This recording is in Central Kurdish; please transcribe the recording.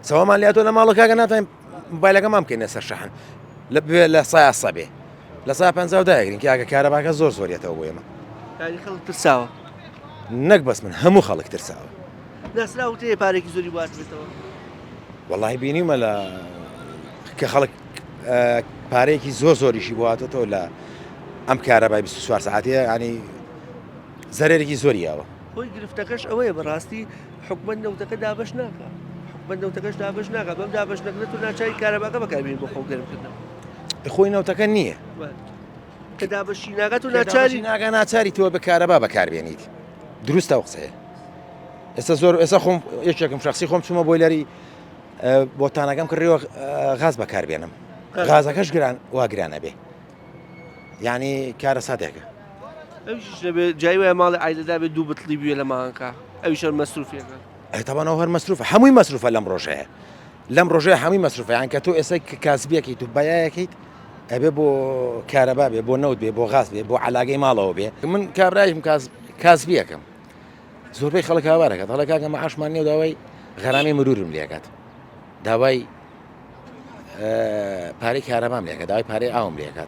سەوامان لاتۆ لە ماڵە کاکە ناتوانین موبایلەکەمان بکەینە سەر شەحن لە بێ لە سایە سە بێ لە سا پ داگرین کاکە کارەباکە زۆر زۆریەتەوە بۆ ئێمە یاری خەڵک ترساوە. نەک بەس من هەموو خەڵک ترساوە. ناسراو وتەیە پارێکی زۆری بۆ هاتبێتەوە. وەڵاهی بینیومە لە کە خەڵک پارەیەکی زۆر زۆریشی بۆ هاتۆتەوە لە ئەم کارەبای 24 ساعتەیە ینی زەرێکی زۆری یاوە. هۆی گرفتەکەش ئەوەیە بەڕاستی حکومەت نەوتەکە دابەش ناکا حکومەت نەوتەکەش دابەش ناکا بەم دابەش نەکردنە تۆ ناچاری کارەباکە بەکاربێنی بۆ خۆ گەرمکردنەوە. خۆی نەوتەکە نییە. کە دابەشی ناکات و ناچاری ناکا ناچاری تۆ بە کارەبا بەکاربێنیت دروستە ئەو قسەیە ئێستا زۆر ئێستا خۆم یەکێکم شخصی خۆم چوومە بۆیلەری بۆتانەکەم کڕیوە غاز بەکاربێنم غازەکەش گران وا گرانە بێ یعنی کارەساتێکە. ئەویش دەبێ جای وایە ماڵی عایلەدا بێ دوو بتڵی بوێ لە مانگەکە ئەویش هەر مەسروفێکە. ئەی تەبعەن ئەو هەر مەسروفە هەمووی مەسروفە لەم ڕۆژەیە لەم ڕۆژەیە هەمووی مەسروفە یان کە تۆ ئێستا کاسبیەکەیت و بەیایەکەیت ئەبێ بۆ کارەبا بێ بۆ نەوت بێ بۆ غاز بێ بۆ علاگەی ماڵەوە بێ من کابرایشم کاسبیەکەم زۆربەی خەڵک هاوارەکات هەڵە کاکە مەعاشمان نیە و داوای غەرامی مرورم لێکات داوای پارەی کارەبام لێکە داوای پارەی ئاوم لێکات.